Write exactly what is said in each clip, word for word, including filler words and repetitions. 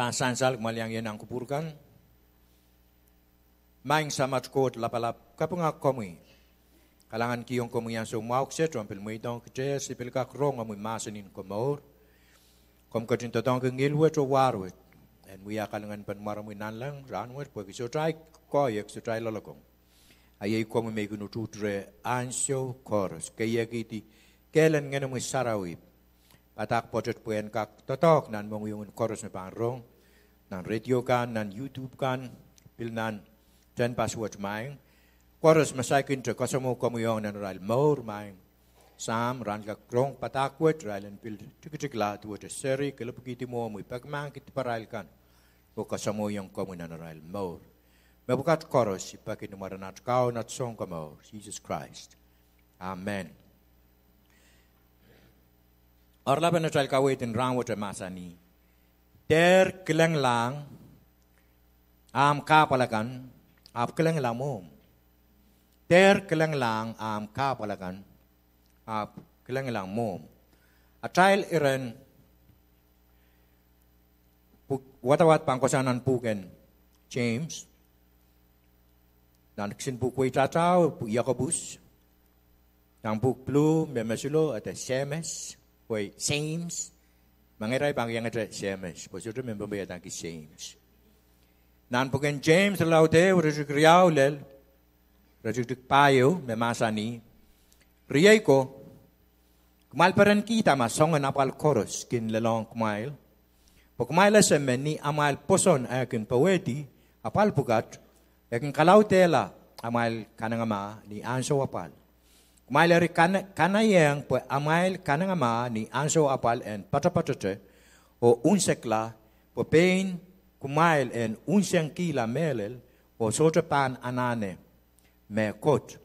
Pahn sansal, kumwail iang ie nan kupwur kan. Maing Samat Koht Lapalap, kapinga komwi, kalahngankihong komwi ansou mwahu kiset omw pil mweidohng kitail se pil kak rong omwi mahsen en komour. Komw ketin doadoahngki ngihl wet oh war wet en wia kalinganpen mwaromwi nanleng rahnwet pwehki sohte ahi koahiek, sohte ahi loalokong. A iei komwi me kin utuht reh ansou koaros, keiekihdi kehl en Ngenomwi Sarawi, padahk pwoatet pwe en kak doadoahk nan mohngiongen koaros me pahn rong nan radio kan, nan YouTube kan, pil nan tehnpas wet, maing. Koaros me saikinte kasamwo komwi ong nan arail mour, maing Sahm, rahn kak rong padahk wet irail en pil tikitikla duwehte seri, kelehpwikihdi mwohmwi, peki mahkki diparail kan, oh kasamwoiong komwi nan arail mour. Mepwukat koaros I peki ni mwaren at Kaun, at Sounkomour, Sises Krais. Amen. Oaralap en atail kaweid en rahnwet e mahsanih: Dehr kilenglahng ahmw kahpwal akan, ahpw kilengla mwohmw. Dehr kilenglahng ahmw kahpwal akan, ahpw kilengla mwohmw. Atail iren pwuk wadawad pahn kohsang nan pwuken James, nan kisin pwuhk weitahtahu, Iakobus, nan pwuhk pluh me, me silo, ede Semes, pwe James. Mengei irail pahn iangete Semes pwe sohte mehn Pohnpei adaneki James. Nan pwuken James, irelaud ehu, iretikitik riau lel iretikitik pahieu, me mahsanih: Riei ko, kumwail perenkihda ma soangen apwal koaros kin lelohng kumwail, pwe kumwail ese me ni amwail pwoson eh kin powehdi apwal pwukat, e kin kalaudehla amwail kanengamah ni ansou apwal. Kumwail eri kan- kanaiehng pwe amwail kanengamah ni ansou apwal en poatopoatote oh unsekla, pwe pein kumwail en unsengkihla mehlel oh sohte pahn anahne mehkot.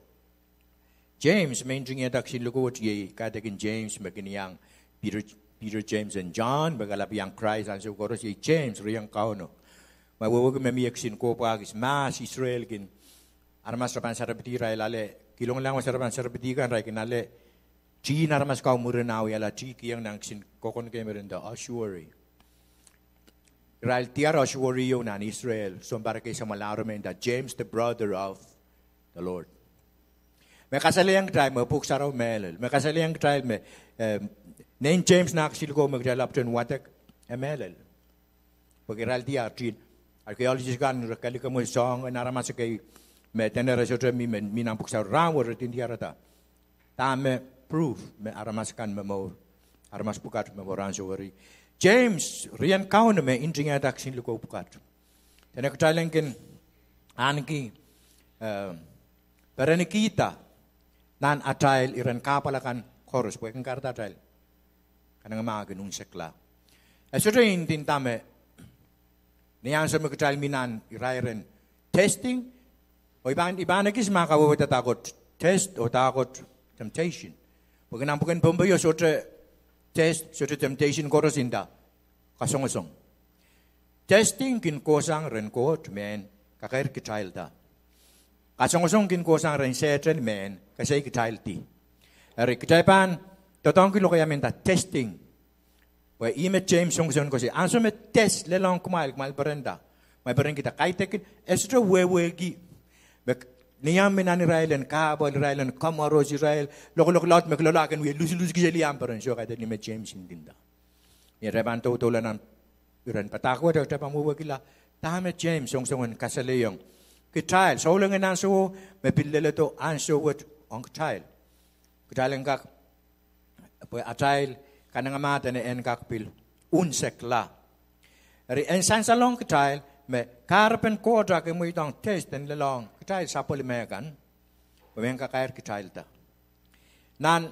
James, me ntingiada kisin likou wet, iei kaidehkin James me kin iang Peter, Peter, James and John, me kalap iang Krais ansou koaros, iei James, rien Kauno. Ma wehwehki me mie kisin kohpwa kis mahs Israel kin, aramas re pahn sarepedi irail ale, kihlong language, re pahn sarepedi kan, irail kin ale tihn aramas kau mwurin ah wiahla tih, kihong nan kisin kokonke me re nda ossuary. Irail diar ossuary ieu nan Israel sounpar kei samwalahro me nda James, the brother of the Lord. Me kasalehiong kitail me Pwuhk Sarawi mehlel. Me kasalehiong kitail me, eh, nein James nah kisin likou me kitail ahpwtehn wadek, e mehlel. Pwehki irail diar tihn archaeologist kan re kalikamwe soahngen aramas ekei me dene re sohte mih, me mih nan Pwuhk Sarawi, rahnwet re kin diarada dahme proof me aramas kan me mour, aramas pwukat me mour ansou eri. James, rien Kauno me ntingiada kisin likou pwukat, dene kitail en kin ahneki, eh, perenkihda nan atail iren kahpwal akan koaros pwe e kin kahrehda atail kanengamah kin unsekla. E sohte ndinda me ni ansou me kitail mih nan irairen testing, oh I pahn, I pahn ekis ma kawehwe dahkot test oh dahkot temptation. Pwehki nan pwuken Pohnpeio sohte test, sohte temptation, koaros nda kasongosong. Testing kin kohsang rehn Koht me en kakair kitailda. Kasongosong kin kohsang rehn Sehdan me en kesehkitaildi. Eri kitail pahn doadoahngki lokaia me nda testing. Pwe ihme James songosong koasoia, ansou me test lelohng kumwail, kumwail perenda, kumwail perenkihda kaidehkin, e sohte wehwehki me ni omw mih nan irail en kahpwal, irail en komoaros, irail lokolok laud me kilolo, a kin wie lusulus kiseli omw peren. Soh, kaidehkin me James ndinda. Ni atail pahn doudoula nan iren padahk wet, kitail pahn wehwehkihla dahme James songosong en kasalehiong kitail, souleng en ansouo me pil leledo ansou wet ong kitail. Kitail en kak, pwe atail kanengamah dene en kak pil unsekla. Eri en sansalohng kitail me kahrepen Koht a kin mweidohng test en lelohng kitail sapwellime kan, pwe men kakair kitailda. Nan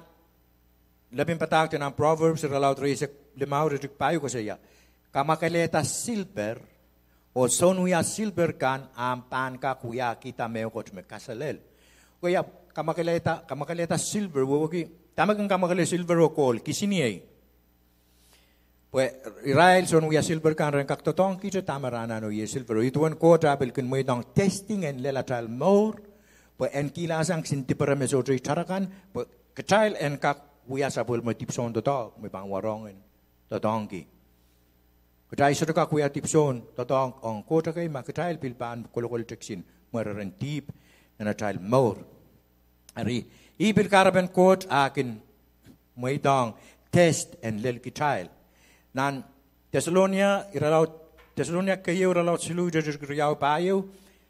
lepin padahk de nan Proverbs irelaud rieisek limau, iretikitik pahieu koasoia, kamwakelehda silper oh sounwia silper kan ahpw pahn kak wiahkihda mehkot me kaselel. Koaia, kamwakelehda, kamwakelehda silper, wehwehki dahme kin kamwakele silper oh kohl, kisiniei. Pwe irail sounwia silper kan ren kak doadoahngkihte dahme re anahne oh iei silper. Oh ih duwen Koht a pil kin mweidohng testing en lel atail mour, pwe en kilahsang kisin dipere me sohte itar akan, pwe kitail en kak wia sapwellime dipwisoun doadoahk me pahn warohng en doadoahngki. Kitail sohte kak wia dipwisoun doadoahk ong Koht ekei ma kitail pil pahn kolokol tekisin mwereren dihp nan atail mour. Eri, ih pil kahrepen Koht ah kin mweidohng test en lel kitail. Nan Tesalonika, Tesalonika keieu, irelaud siluh, iretikitik riau, pahieu,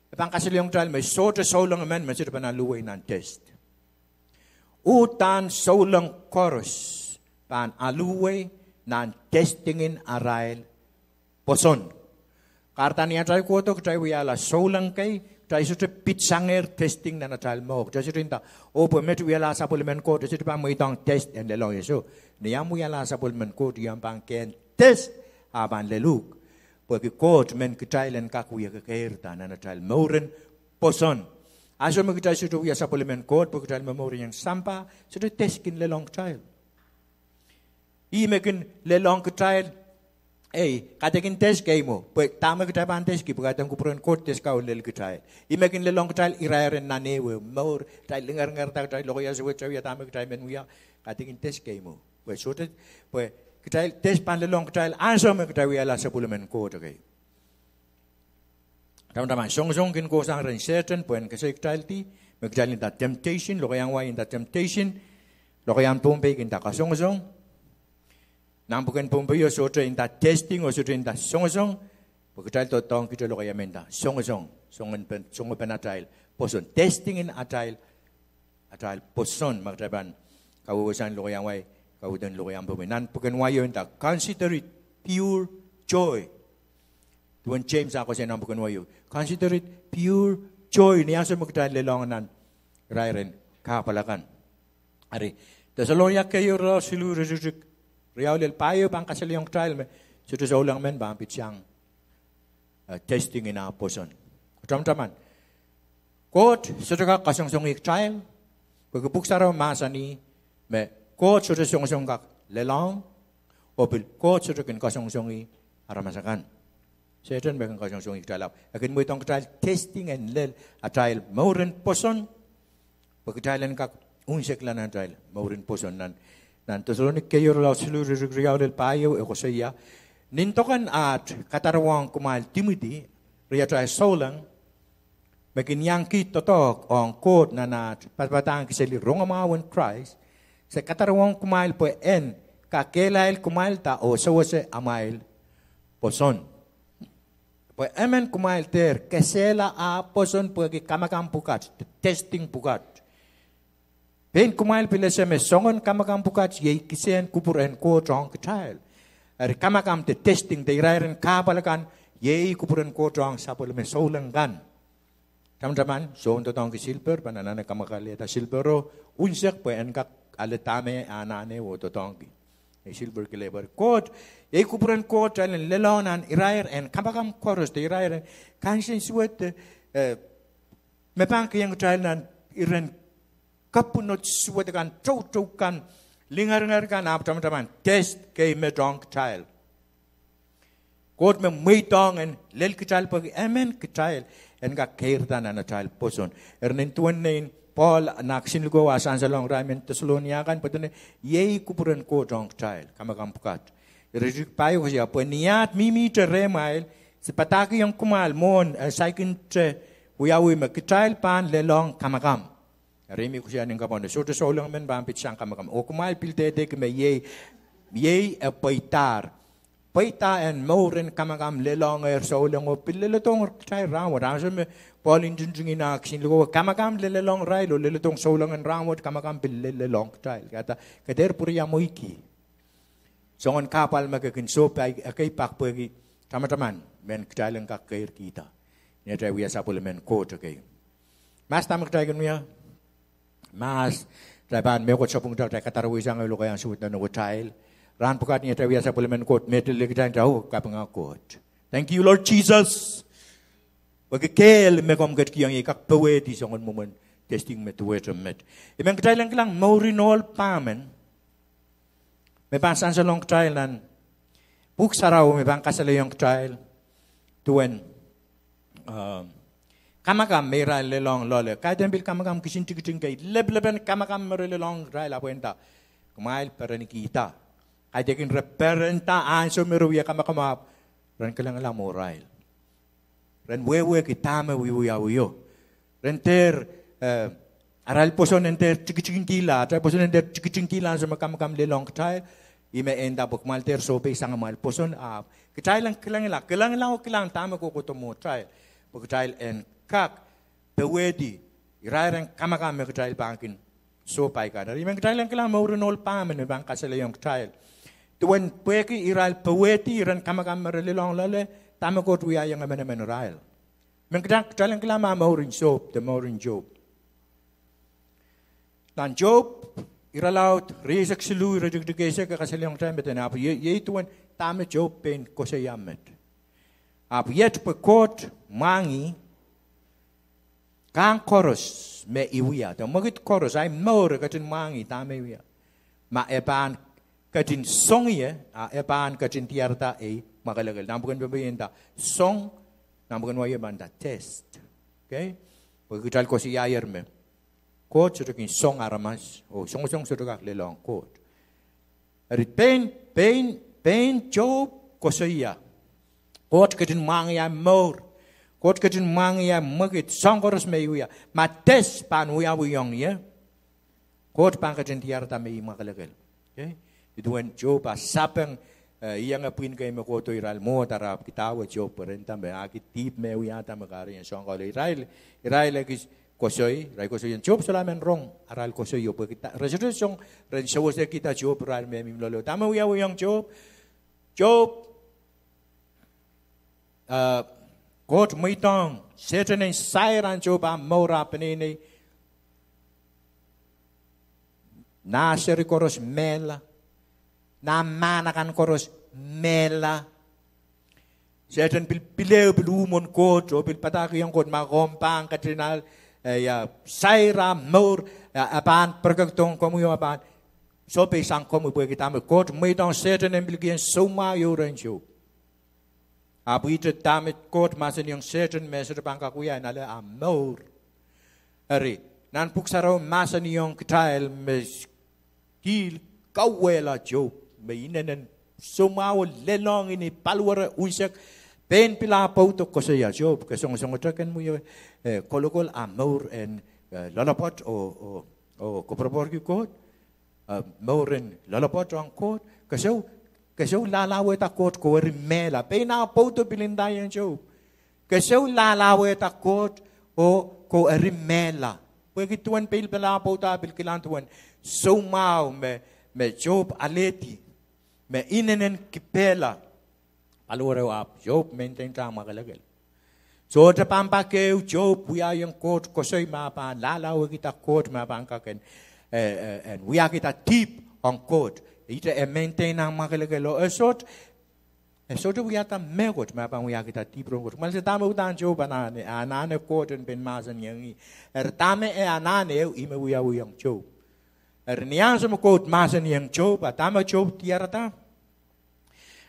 e pahn kasalehiong kitail me sohte souleng emen me sohte pahn aluwei nan test. Uhdahn souleng koaros pahn aluwei nan testing en arail pwoson. Kahrehda ni atail kohdo kitail wiahla souleng kei, kitail sohte pitsangehr testing nan atail mour. Kitail sohte nda, oh pwe met wialahr sapwellimen Koht, e sohte pahn mweidohng test en lelohng. Ih soh, ni omw wialahr sapwellimen Koht, ih omw pahn kehn test, ah pahn lel uhk. Pwehki Koht men kitail en kak wie kekeirda nan atail mouren pwoson. Ansou me kitail sohte wia sapwellimen Koht pwe kitail momourieng sampah, sohte test kin lelohng kitail. Ih me kin lelohng kitail, ei, kaidehkin test kei mwo, pwe dahme kitail pahn test ki, pwe kaidehn kupwuren Koht test kau lel kitail. Ih me kin lelohng kitail irair en nan ehu mour, kitail lingeringerda, kitail lokaia suwed, kitail wia dahme kitail men wia, kaidehkin test kei mwo. Pwe sohte, pwe kitail test pahn lelohng kitail ansou me kitail wiahla sapwellimen Koht ekei. Tamataman, songosong kin kohsang rehn Sehdan pwehn kesehkitaildi, me kitail nda temptation, lokaiahn wai nda temptation, lokaiahn Pohnpei kin nda kasongosong. Nan pwuken Pohnpeio sohte nda testing oh sohte nda songosong, pwe kitail doadoahngkihte lokaia me nda songosong, songen pen, songen pen atail pwoson, testing en atail atail pwoson, ma kitail pahn kawehwehsang lokaiahn wai, kaweid en lokaiahn Pohnpei. Nan pwuken waio nda consider it pure joy. Duwen James ah koasoia nan pwuken waio, consider it pure joy ni ansou me kitail lelohng nan irair en kahpwal akan. Eri, Tesalonika keieu, irelaud siluh, iretikitik riau lel pahieu pahn kasalehiong kitail me sohte souleng men pahn pitsang eh, testing en ah pwoson. Tamataman, Koht sohte kak kasongosongih kitail, pwehki Pwuhk Sarawi mahsanih me Koht sohte songosong kak lelohng, oh pil Koht sohte kin kasongosongih aramas akan. Sehdan me kin kasongosongih kitail, ahpw e kin mweidohng kitail testing en lel atail mouren pwoson, pwe kitail en kak unsekla nan atail mouren pwoson. Nan, nan Tesalonika keieu, irelaud siluh, iretikitik riau lel pahieu e koasoia, nin doken aht kadarowohng kumwail Timoty, riatail souleng, me kin iangki doadoahk ong Koht nan aht padapadahngki seli rongamwahu en Krais, se kadarowohng kumwail pwe en kakehlail kumwailda oh sewese amwail pwoson. Pwe emen kumwail dehr kesehla ah pwoson pwehki kamakam pwukat, de testing pwukat. Pein kumwail pil ese me soangen kamakam pwukat iei kisehn kupwur en Koht ong kitail. Eri kamakam de testing de irair en kahpwal akan iei kupwur en Koht ong sapwellime souleng kan. Tamataman, sohn doadoahngki silper pahn anahne kamwakelehda silpero unsek pwe en kak ale dahme e anahne oh doadoahngki. Ei silper kilehpw, Koht, iei kupwur en Koht kitail en lelohng nan irair en kamakam koaros de irair en kansensuwed, eh, me pahn kihong kitail nan iren kapwunod suwed kan, toutou kan, lingeringer kan, ahpw tamataman test kei met ong kitail. Koht me mweidohng en lel kitail pwehki emen kitail en kak keirda nan atail pwoson. Eri nin duwen nein Pohl nan kisin likou ah sansalohng irail mehn Tesalonika kan pwe dene iei kupwur en Koht ong kitail kamakam pwukat. Eri iretikitik pahieu koasoia, pwe ni aht mihmihte rehmwail, se padahkihong kumwail mwohn eh, saikinte wiawi me kitail pahn lelohng kamakam. Eri mie koasoia nin kapwunod, sohte souleng men pahn pitsang kamakam. Oh kumwail pil dehdehki me iei, iei e pweidahr. Pweida en mour en kamakam lelohngehr souleng oh pil leledohng kitail rahnwet. Ansou me Pohl ntingihong ah kisin likou, kamakam lelelohng irail oh leledohng souleng en rahnwet, kamakam pil lelelohng kitail. Kahrehda ke dehr pwuriamweiki soangen kahpwal me ke kin sohpai ekei pak pwehki tamataman mehn kitail en kak keirkihda ni atail wia sapwellimen Koht ekei. Mahs dahme kitail kin wia? Mahs, kitail pahn mehkot sapwung kitail, kitail kadaroweisang lokaiahn suwed nan ewetail. Rahn pwukat ni atail wia sapwellimen Koht, met lel kitail, kitail oh kapinga Koht. Thank you, Lord Jesus. Pwehki kehl me komw ketikihong ie kak powehdi soangen mwomwen testing me duwehte met. I men kitail en kilang mourin ohl pahmen me pahn sansalohng kitail nan Pwuhk Sarawi me pahn kasalehiong kitail duwen, eh, kamakam me irail lelohng loale. Kaidehn pil kamakam kisin tikitik kei, lepelepen kamakam me re lelohng irail, ahpw e nda, kumwail perenkihda. Kaidehkin re perenda ansou me re wia kamakam ahpw Ren kilangala mwohrail. Ren wehwehki dahme wiawiawi o. Ren dehr, eh, arail pwoson en dehr tikitikihla, atail pwoson en dehr tikitikihla ansou me kamakam lelohng kitail. Ih me e nda pwe kumwail dehr sohpeisang amwail pwoson, ahpw kitail en kilangala, kilangala oh kilang dahme kohkohdo mwohtail, pwe kitail en kak powehdi irair en kamakam me kitail pahn kin sohpai kan. Eri men kitail en kilang mouren ohl pahmen me pahn kasalehiong kitail, duwen pwehki irail powehdi iren kamakam me re lelohng loale, dahme Koht wiahiong emenemen irail. Men kitail, kitail en kilang ma mouren Sohp, de mouren Sohp. Nan Sohp, irelaud rieisek siluh, iretikitik eisek, e kasalehiong kitail me dene, ahpw iei, iei duwen dahme Sohp pein koasoia met. Ahpw iet pwe Koht mwahngih kahng koaros me I wia, de mwekid koaros, ahi mour e ketin mwahngih dahme I wia, ma e pahn ketin song ie, a e pahn ketin diarada ei mwakelekel. Nan pwuken Pohnpei e nda song, nan pwuken wai e pahn nda test. Okay? Pwe kitail koasoiaier me Koht sohte kin song aramas, oh songosong sohte kak lelohng Koht. Eri pein, pein, pein Sohp koasoia, Koht ketin mwahngih ahi mour, Koht ketin mwahngih ahi mwekid, soahng koaros me I wia. Ma test pahn wiawihong ie, Koht pahn ketin diarada me I mwakelekel. Okay? Ih duwen Sohp ah sapeng, eh, ienge pwihn kei me kohdo irail mwohd, ara ahpw kidahwe Sohp pwe re nda me ahki dihp me wiahda me kahrehiong soahng kalo. Irail, irail ekis koasoi, irail koasoia, Sohp solahr men rong arail koasoi o pwe kitail, re sohte song, ren sewesekihda Sohp irail me mihmi loale. Dahme wiawihong Sohp? Sohp, eh, Koht mweidohng Sehdan en sair ahn Sohp ah mour ah peneinei. Nah seri koaros mehla. Nah mahn akan koaros mehla. Sehdan pil, pil ehu pil uh mwohn Koht oh pil padahkihong Koht, ma komw pahn ketin ale, eh, ia, sair ah mour, eh, e pahn poarokedohng komwi oh e pahn sohpeisang komwi pwehki dahme Koht mweidohng Sehdan en pil kihong soumwahu ieu rehn Sohp. Ahpw ihte dahme Koht mahsanihong Sehdan me sohte pahn kak wia, en ale ah mour. Eri, nan Pwuhk Sarawi mahsanihong kitail me kihl kauwehla Sohp, me inenen soumwahu lelohng ni paliwere unsek, pein pil ah pwoudo koasoia, Sohp, ke songosongote ken mwio, eh, kolokol ah mour en, eh, loalopwoat oh, oh, oh koapworopworki Koht, eh, mour en loalopwoat ong Koht, ke sou, ke sou lahlahwehda Koht, ke eri mehla. Pein ah pwoudo pil ndaiong Sohp, ke sou lahlahwehda Koht oh ke eri mehla. Pwehki duwen pein pil ah pwoudo ah pil kilang duwen soumwahu me, me Sohp alehdi, me inenen kipehla paliwere o, ahpw Sohp maintainda mwakelekel. Sohte pahn pak ehu Sohp wiahiong Koht koasoi me pahn lahlahwehkihda Koht me pahn kak en, eh, eh, en wiahkihda dihp ong Koht. Ihte e maintaina mwakelekel oh e sohte, e sohte wiahda mehkot me pahn wiahkihda dihp rong Koht. Kumwail ese dahme udahn Sohp anahne, anahne Koht en pein mahsanihong ih. Eri dahme e anahne ehu, ih me wiawihong Sohp. Eri ni ansou me Koht mahsanihong Sohp, a dahme Sohp diarada?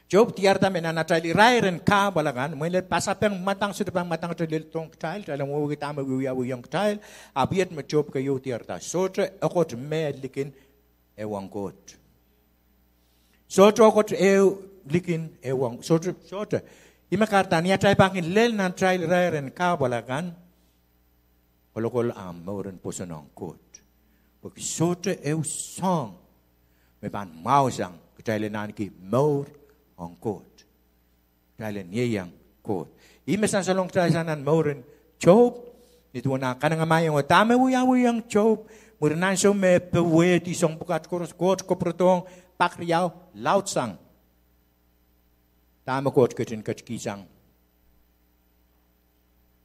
Sohp diarada me nan atail irair en kahpwal akan, mwein lel pasapeng, mwadang, sohte pahn mwadangete lel dohng kitail, kitail en wehwehki dahme wiawiong kitail, ahpw iet me Sohp keieu diarada: Sohte ekot meh likin ehuong Koht. Sohte ekot ehu likin ehuong, sohte, sohte. Ih me kahrehda ni atail pahn kin lel nan atail irair en kahpwal akan, kolokol ahmw mour en pwoson ong Koht. Pwehki sohte ehu soahng me pahn mwahusang kitail en ahneki mour ong Koht. Kitail en ieiang Koht. Ih me sansalong kitail sang nan mour en Sohp, nin duwen ah kanengamah iong, dahme wiawiong Sohp, mwurin ansou me powehdi soahng pwukat koaros, Koht kapwurodohng pak riau, laudsang. Dahme Koht ketin ketikihsang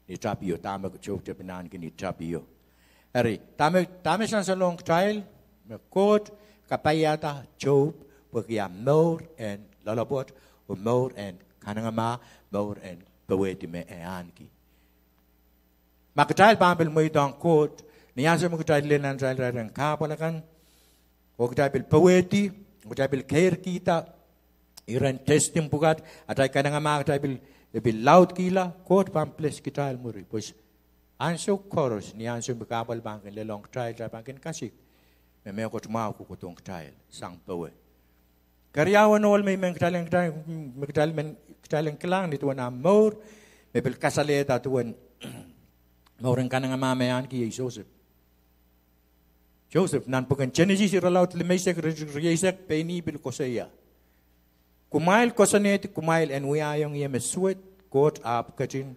ni tapio, dahme Sohp tepin ahneki ni tapio. Eri, dahme, dahme sansalohng kitail, me Koht kapaiada Sohp pwehki ah mour en loalopwoat, oh mour en kanengamah, mour en powehdi me e ahneki. Ma kitail pahn pil mweidohng Koht, ni ansou me kitail lel nan atail irair en kahpwal akan, oh kitail pil powehdi, oh kitail pil keirkihda iren testing pwukat, atail kanengamah kitail pil, pil laudkihla, Koht pahn bless kitail mwuri. Pwe ansou koaros, ni ansou me kahpwal pahn kin lelohng kitail, kitail pahn kin kasik me mehkot mwahu kohkohdohng kitail sang powe. Keriaun ohl me I men kitail en, kitail, me kitail men Kitail en kilang nin duwen ah mour, me pil kasalehda duwen mouren kanengamah me ahneki, iei Sosep. Sosep, nan pwuken Senesis irelaud limeisek, iretikitik rieisek, pein ih pil koasoia: Kumwail koasoanehdi kumwail en wiahiong ie me suwed, Koht ahpw ketin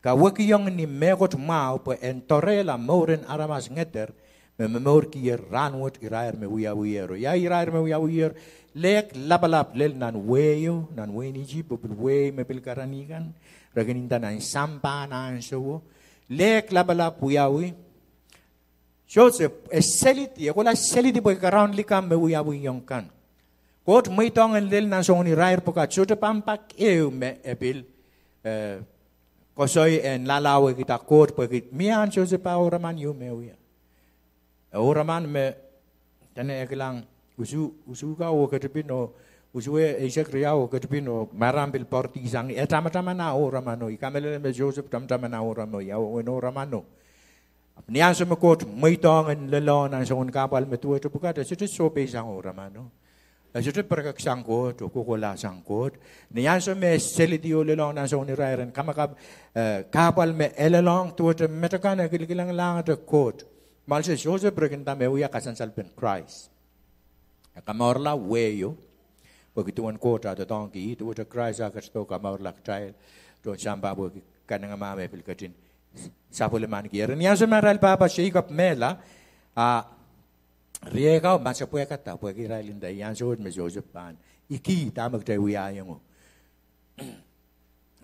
kawekiong ni mehkot mwahu pwe en doarehla mouren aramas ngeder me momourkier rahnwet irair me wiawihero. Ia irair me wiawiher? Lehk lapalap lel nan wehio, nan wehin Isip, oh pil wehi me pil karanih kan, re kin nda nan sampah nan ansouo. Lehk lapalap wiawi. Sosep e selidi, e kohla selidi pwehki karaun likamw me wiawiong kan. Koht mweidohng en lel nan soangen irair pwukat. Sohte pahn pak ehu me e pil, eh, koasoi en lalawehkihda Koht pwehki mie ahn Sosep ah ouraman ieu me wia. E ouraman me, dene e kilang usu, usu ka oh ketipin oh, usu eisek riau oh ketipin oh, marain pil poaridi sang, e tamataman ah ouramano. I kamehlele me Sosep tamataman ah ouramano, ia uwen ouramano? Ahpw ni ansou me Koht mweidohng en lelohng nan soangen kahpwal me duwehte pwukat, e sohte sohpeisang ouramano. E sohte pirekek sang Koht oh kohkohlahsang Koht. Ni ansou me e selidi oh lelohng nan soangen irair en kamakap, eh, kahpwal me e lelohng duwehte metakan, e kilikilenglahngete Koht. Mwoahl se Sosep re kin nda me wia kasansalepen Krais. E kamourala wehio, pwehki duwen Koht ah doadoahngki ih, duwehte Krais ah ketido kamourala kitail tohn sampah pwehki kanengamah me pil ketin sapwellimaniki. Eri ni ansou me arail pahpa Seikop mehla, a riehk akan masepwehkada pwehki irail nda, I ansou wet me Sosep pahn ikih dahme kitail wiahiong.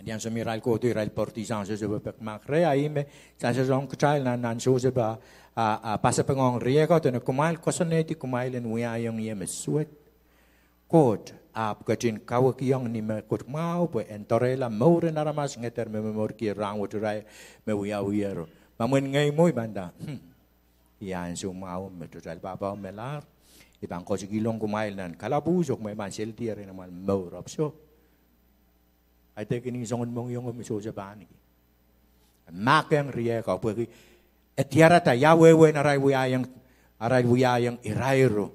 Ni ansou me irail kohdo, irail poaridi sang Sosep oh peki mahk reh, a ih me sansalohng kitail nan, nan Sosep ah, ah, ah, pasapengohng riehk akan, dene, Kumwail koasoanehdi kumwail en wiahiong ie me suwed, Koht ahpw ketin kawekiong ni mehkot mwahu pwe en doarehla mouren aramas ngeder me momourkier rahnwet irair me wiawihero. Ma mwein ngehi mwo, I pahn nda, hmm, ia ansou mwahu me tohtail pahpao melahr, I pahn koasikihlong kumwail nan kalapwuhs oh kumwail pahn selidi erein amwail mour, ahpw soh. Kaidehkin soangen mohngiong me Sosep ahneki. Mahkohng riehk akan pwehki e diarada ia wehwehn arail wiahiong, arail wiahiong irairo.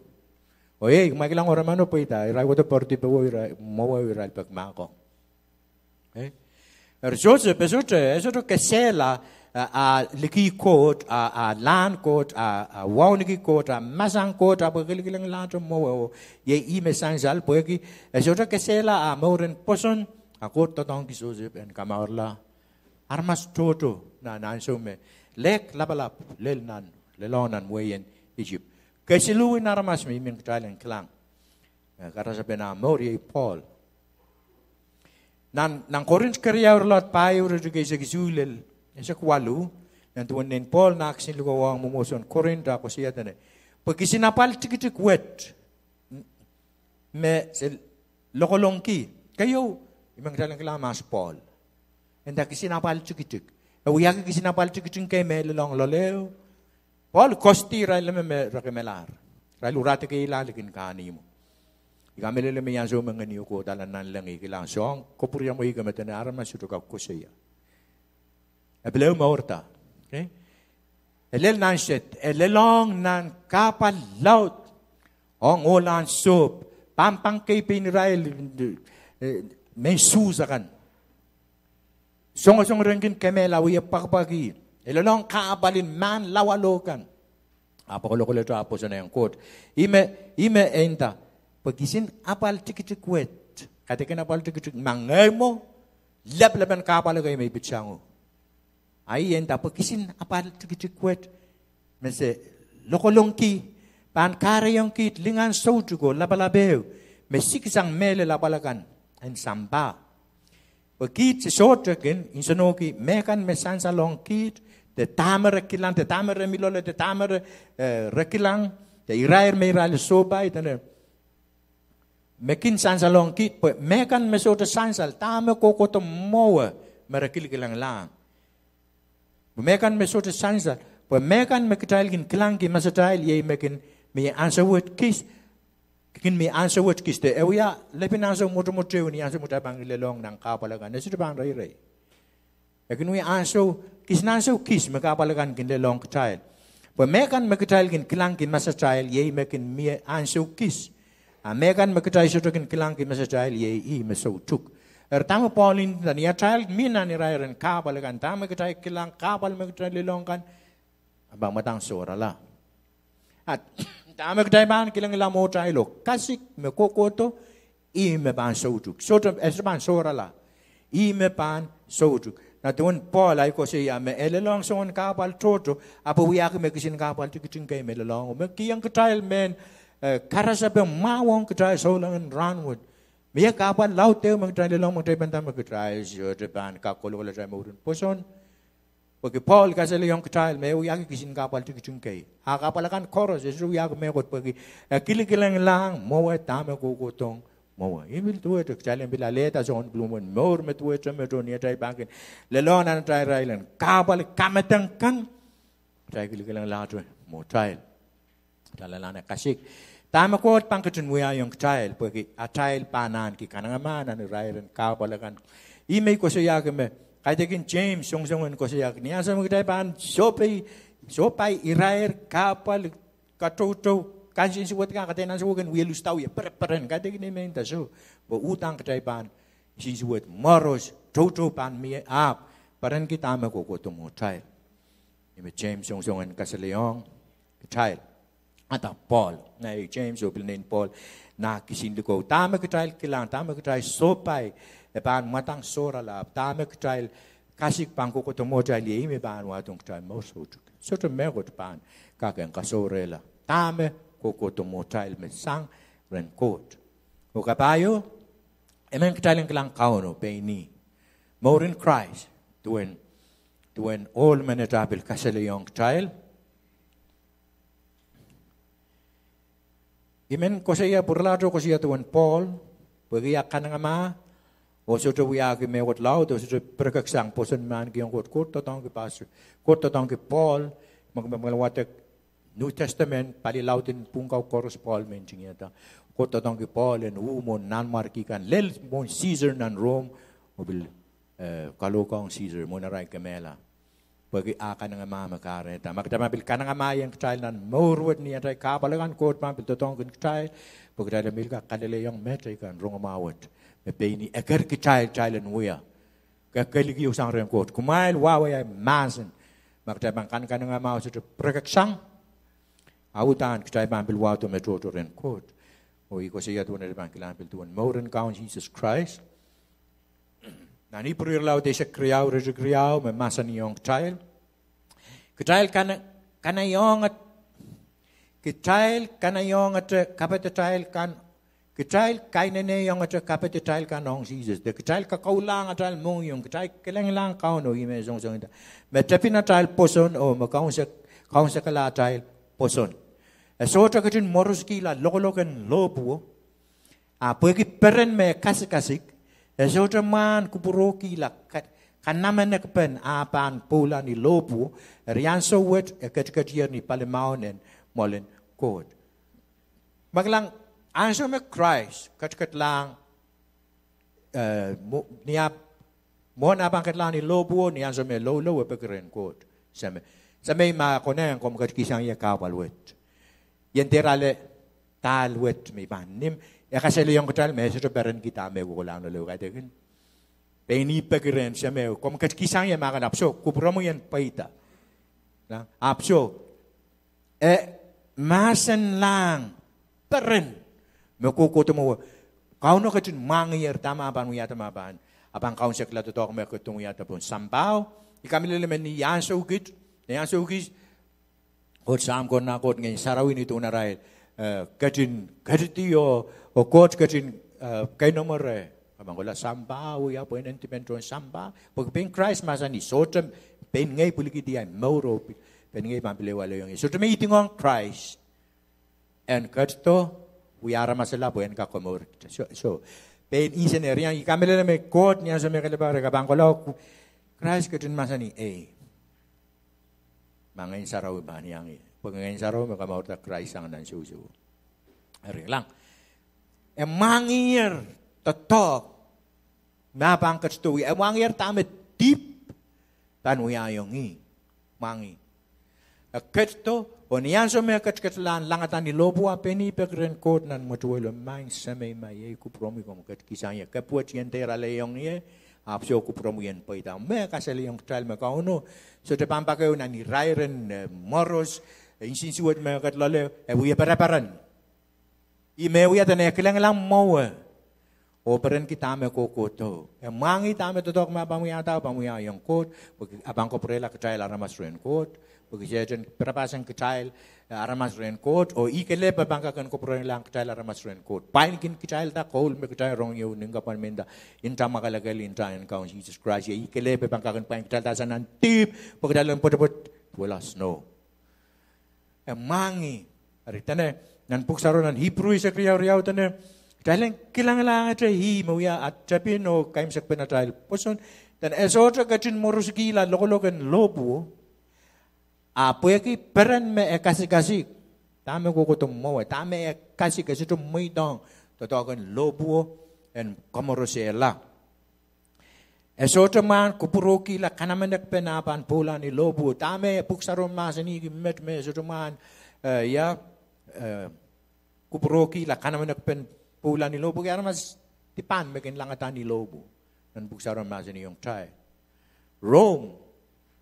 Oh ei, kumwail kilang ouramano pweida, irail kohdo poaridi powe, irail mwowe, irail peki mahkohng. Eh? Eri Sosep e sohte, e sohte kesehla, ah, ah, liki Koht, ah, ah, lahn Koht, ah, ah, wauneki Koht, ah, mahsen Koht, ahpw e kilikilenglahte mwowe oh iei ih me sansal pwehki e sohte kesehla ah mouren pwoson, a Koht doadoahngki Sosep en kamourala aramas tohto nan ansou me lehk lapalap lel nan, lelohng nan wehin Isip. Kesiluhn aramas me I men kitail en kilang, eh, karasepen ah mour iei Pohl. Nan, nan Korint keriau irelaud pahieu, iretikitik eisek isuh lel eisek waluh, nan duwen nein Pohl nah kisin likowaong mwomwohdiso en Korint ah koasoia dene, pwe kisin apwal tikitik wet me se lokolongki. Keieu, I men kitail en kilang mahs Pohl. E nda kisin apwal tikitik. E wiahki kisin apwal tikitik kei me lelohng loaleo. Pohl koasdi irail me, me re kin melahr. Irail urahdikihla likin kahnihmwo. I kamehlele me I ansou me Ngehno kohdo nan nanleng, I kilang soahng kapwuriamwei ike me dene aramas sohte kak koasoia. E pil ehu mourda. Okay? E lel nan sed, e lelohng nan kahpwal laud, ong ohlahn sohp, pampang kei pein irail, eh, mehn Suhs akan. Songosong rengkin kemehla, wie pwakpwaki. E lelohng kahpwal en mahn lawalo kan. Ahpw kolokoleto ah pwoson ong Koht. Ih me, ih me e nda, pwe kisin apwal tikitik wet, kaidehkin apwal tikitik, ma ngehi mwo, lepelepen kahpwal kei me I pitsang. A ih e nda pwe kisin apwal tikitik wet me se lokolongki pahn kahrehiong kiht lingan soutuk oh lapalap ehu me sikisang mehlel apwal akan en sampah. Pwe kiht se sohte kin nsenohki mehkan me sansalong kiht, de dahme re kilang, de dahme re mi loale, de dahme re, eh, re kilang, de irair me irail sohpai, dene me kin sansalong kiht, pwe mehkan me sohte sansal, dahme kohkohdo mwowe me re kilikilenglahng. Pwe mehkan me sohte sansal, pwe mehkan me kitail kin kilangki masatail iei me kin mie ansou wet kis, kin mie ansou wet kis, de e wia lepin ansou mwotomwot ehu ni ansou me kitail pahn kin lelohng nan kahpwal akan, e sohte pahn reirei. E kin wia ansou, kisin ansou kis me kahpwal akan kin lelohng kitail. Pwe mehkan me kitail kin kilangki masatail iei me kin mie ansou kis. A mehkan me kitail sohte kin kilangki masatail iei ih me soutuk. Eri dahme Pohl nda ni atail mih nan irair en kahpwal akan, dahme kitail kilang kahpwal me kitail lelohng kan, e pahn mwadang sohrala. A dahme kitail pahn kilangala mwohtail oh kasik me kohkohdo, ih me pahn soutuk. Sohte, e sohte pahn sohrala. Ih me pahn soutuk. Nan duwen Pohl ahi koasoia me e lelohng soangen kahpwal tohto, ahpw wiahki me kisin kahpwal tikitik kei me lelohng, me kihong kitail mehn, eh, karasepe mwahu ong kitail souleng en rahnwet. Mie kahpwal laud ehu me kitail lelohng, me kitail pahn nda me kitail sohte pahn kak kolokol atail mouren pwoson. Pwehki Pohl kasalehiong kitail me e wiahki kisin kahpwal tikitik kei. A kahpwal akan koaros e sohte wiahki mehkot pwehki e kilikilenglahng mwowe dahme kohkohdohng mwowe. Ih pil duwehte kitail en pil alehda soangen pwulopwul en mour me duwehte met oh ni atail pahn kin lelohng nan atail irail en kahpwal kamedek kan, kitail kilikilenglahte mwohtail. Kitail anahne kasik dahme Koht pahn ketin wiahiong kitail pwehki atail pahn ahneki kanengamah nan irair en kahpwal akan. Ih me I koasoiahki me kaidehkin James songosong en koasoiahki ni ansou me kitail pahn sohpai, sohpai irair kahpwal, katoutou, kansensuwed kan, kaidehn ansou me kin wie luhsda wie pereperen, kaidehkin me nda soh, pwe uhdahn kitail pahn nsensuwed, mworos, toutou pahn mie, ahpw perenki dahme kohkohdo mwohtail. Ih me James songosong en kasalehiong kitail. Ahda Pohl, ngehi James oh pil nein Pohl, nah kisin likou. Dahme kitail kilang, dahme kitail sohpai, e pahn mwadang sohrala, dahme kitail kasik pahn kohkohdo mwohtail, ih me pahn wahdohng kitail mour soutuk. Sohte mehkot pahn kak en kasohrehla dahme kohkohdo mwohtail me sang rehn Koht. Oh kapahieu, emen kitail en kilang Kauno pein ih, mour en Krais, duwen, duwen ohl menet ah pil kasalehiong kitail. I men koasoia, pwuralahte koasoia duwen Pohl, pwehki ah kanengamah, oh sohte wiahki mehkot laud, oh sohte pirekeksang pwoson me ahnekihong Koht. Koht doadoahngki pas, Koht doadoahngki Pohl, me, me, me wadek New Testament, pali laud en pwuhng kau koaros Pohl me ntingihada. Koht doadoahngki Pohl en uh mwohn nanmwarki kan, lel mwohn Caesar nan Rome, oh pil, eh, kalohkohng Caesar mwohn arail kemehla. Pwehki ah kanengamah me kahrehda. Ma kitail pahn pil kanengamah ong kitail nan mour wet ni atail kahpwal akan, Koht pahn pil doadoahngkin kitail, pwe kitail en pil kak kalelehiong mehteikan rongamwahu wet. Me pein ih eker kitail, kitail en wia. Kekehliki oh sang rehn Koht. Kumwail wahwei ahi mahsen. Ma kitail pahn kankanengamah oh sohte pirekeksang, a uhdahn kitail pahn pil wahdo me tohto rehn Koht. Oh I koasoia duwen atail pahn kilang pil duwen mour en Kaun Sises Krais. Nan Ipru irelaud eisek riau, iretikitik riau, me mahsanihong kitail, kitail kane-, kanaiong-, kitail kanaiongete kapehdatail kan, kitail kaineneiongete kapehdatail kan ong Sises, de kitail kakoulahng atail mohngiong, kitail kilenglahng Kauno, ih me songosong nda, me tepin atail pwoson oh me kaunse-, kaunsekala atail pwoson. E sohte ketin mworoskihla lokolok en lohpwuo, a pwehki peren me kasikasik, e sohte mwahn kupwurokihla ka-, kanamenekpen ah pahn pwoula ni lohpwuo, eri ansou wet e ketiketier ni palimaun en mwoalen Koht. Ma kilang, ansou me Krais ketiketlahng, eh, mwo-, ni ah, mwohn ah pahn ketlahng ni lohpwuo, ni ansou me loulou, e peki rehn Koht: Seme, Semei, ma konehng, komw ketikihsang ie kahpwal wet. Ien dehr ale dahl wet me I pahn nim. E kasalehiong kitail me e sohte perenki dahme e kohkohlahng loale, kaidehkin. Pein ih peki rehn Semeo, komw ketikihsang ie, ma ke, ahpw soh, kupwuromwi en pweida. Ahpw soh, e mahsenlahng peren me kohkohdo mwowe. Kauno ketin mwahngiher dahme ah pahn wiahda ma pahn, ah pahn kaunsekala doadoahk me e ketin wiahda pohn sampah. I kamehlele me ni ansou kit, ni ansou kis, Koht Sahm, Koht Nah, Koht Ngehn Sarawi, ni duwen arail, eh, ketin ketidi oh, oh Koht ketin, eh, keinemwe reh, ke pahn kohla sampah, wia pwehn en dipen tohn sampah. Pwe pein Krais mahsanih, sohte pein ngehi pwilikihdi ahi mour oh pein ngehi pahn pil ehu alehiong ie. Sohte me idingohng Krais en ketido wiahla aramasala pwe en kak komourkihte. Soh, soh. Pein insen, eri I kamehlele me Koht ni ansou me e kalelapak reh, ke pahn kohla, Krais ketin mahsanih, ei, ma Ngehn Sarawi pahn iang ie. Pwe Ngehn Sarawi me kamourda Krais sang nan sousou. Eri kilang, e mwahngiher doadoahk me ah pahn ketido wia. E mwahngiher dahme dihp pahn wiahiong ih. Mwahngih. E ketido, oh ni ansou me e ketiket lahn langada ni lohpwuo, a pein ih peki rehn Koht nan mwetuwelo: Maing Semei, ma iei kupwuromwi, komw ketikihsang ie. Kepwet ien dehr alehiong ie, ahpw soh, kupwuromwi en pweida. Me kasalehiong kitail me Kauno sohte pahn pak ehu nan irairen, eh, mworos, eh, insensuwed me e ket loale, e wie pereperen. Ih me e wia dene e kilengila mwowe oh perenki dahme kohkohdo. E mwahngih dahme doadoahk me e pahn wiahda, pahn wiahiong Koht, pwe a pahn kapwurehla kitail aramas rehn Koht. Pwehki Sehdan pirapahsang kitail, eh, aramas rehn Koht, oh ih kelehpw e pahn kak en kapwurehla kitail aramas rehn Koht. Pwain kin kitailda koul me kitail rong ieu nin kapwaiada, nta mwakelekel, nta en Kaun Sises Krais. Ih kelehpw e pahn kak en pwain kitailda sang nan dihp, pwe kitail en pwetepwet duwehla snow. E mwahngih. Eri dene, nan pwuhk sarawio nan Ipru eisek riau riau dene, kitail en kilangalahngete ih me wia tepin oh kaimwisekpen atail pwoson, dene e sohte ketin mworosukihla lokolok en lohpwuo, a pwehki peren me e kasikasik, dahme kohkohdo mwowe, dahme e kasik, e sohte mweidohng doadoahk en lohpwuo en komorosehla. E sohte mwahn kupwurokihla kanamenekpen ah pahn pwoula ni lohpwuo. Dahme pwuhk sarawio mahsanihki met me e sohte mwahn, eh, ia, eh, kupwurokihla kanamenekpen pwoula ni lohpwuo, aramas dipan me kin langada ni lohpwuo. Nan pwuhk sarawio mahsanihong kitail, Rom,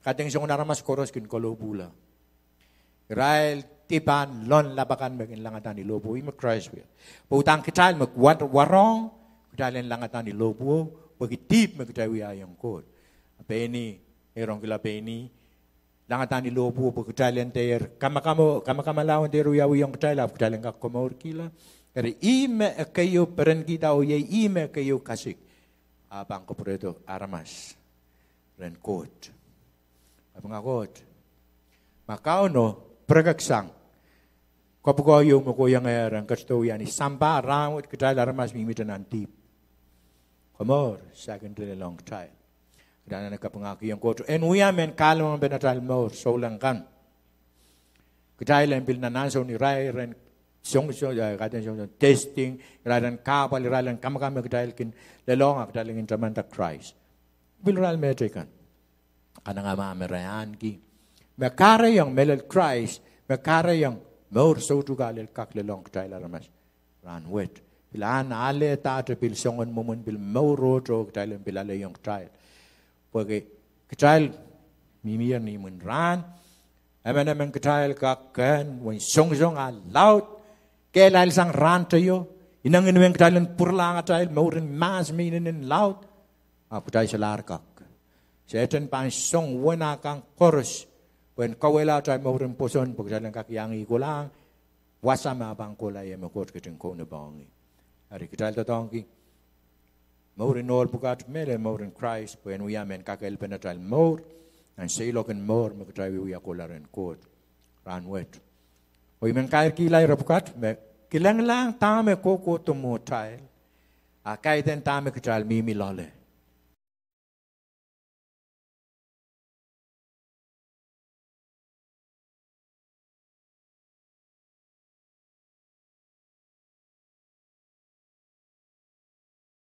kaidehn soangen aramas koaros kin kalohpwuhla. Irail dipan loalap akan me kin langada ni lohpwuo, ih me Krais wia. Pwe uhdahn kitail me wa-, warohng, kitail en langada ni lohpwuo, pwehki dihp me kitail wiahiong Koht. A pein ih, e rongkihla pein ih, langada ni lohpwuo pwe kitail en dehr kamakamo-, kamakamala, en dehr wiawihong kitail, ahpw kitail en kak komourkihla. Eri ih me e keieu perenkihda oh iei ih me e keieu kasik, a pahn kapwurehdo aramas rehn Koht. Kapinga Koht. Ma Kauno pirekeksang, kapwukoa ieu me kohiengehr en ketido wia ni sampah rahnwet, kitail aramas mihmihte nan dihp, komour saikinte lelohng kitail. Kitail anahne kapingahkihong Koht en wia mehn kahlemen pen atail mour souleng kan. Kitail en pil nan ansoun irairen song, song, eh, kaidehn song, song testing, irairen kahpwal, irairen kamakam me kitail kin lelohng, a kitail kin tamanda Krais. Pil irail mehteikan. Kanengamah me re ahneki, me kahrehiong mehlel Krais, me kahrehiong mour soutuk a lel kak lelohng kitail aramas rahnwet. Pil ahn alehdahte pil soangen mwomwen pil mour ohto, kitail en pil alehiong kitail. Pwehki kitail mihmier ni imwin rahn, emenemen kitail kak kehn uwen songosong a laud, kehlail sang rahn teio, inenginewen kitail en pwuralahng atail mouren mahs me inenen laud, ahpw kitail solahr kak. Sehdan pahn song uwen ah kan koaros pwehn kauwehla atail mouren pwoson pwe kitail en kak iang ih kolahng wasa me e pahn kohla ie me Koht ketin kaunopohng ih. Eri kitail doadoahngki mouren ohl pwukat mehlel mouren Krais pwe en wia mehn kakehlpen atail mour nan seiloak en mour me kitail wiewia kohla rehn Koht rahnwet. Oh I men kairkihla ire pwukat me kilenglahng dahme kohkohdo mwohtail, a kaidehn dahme kitail mihmi loale.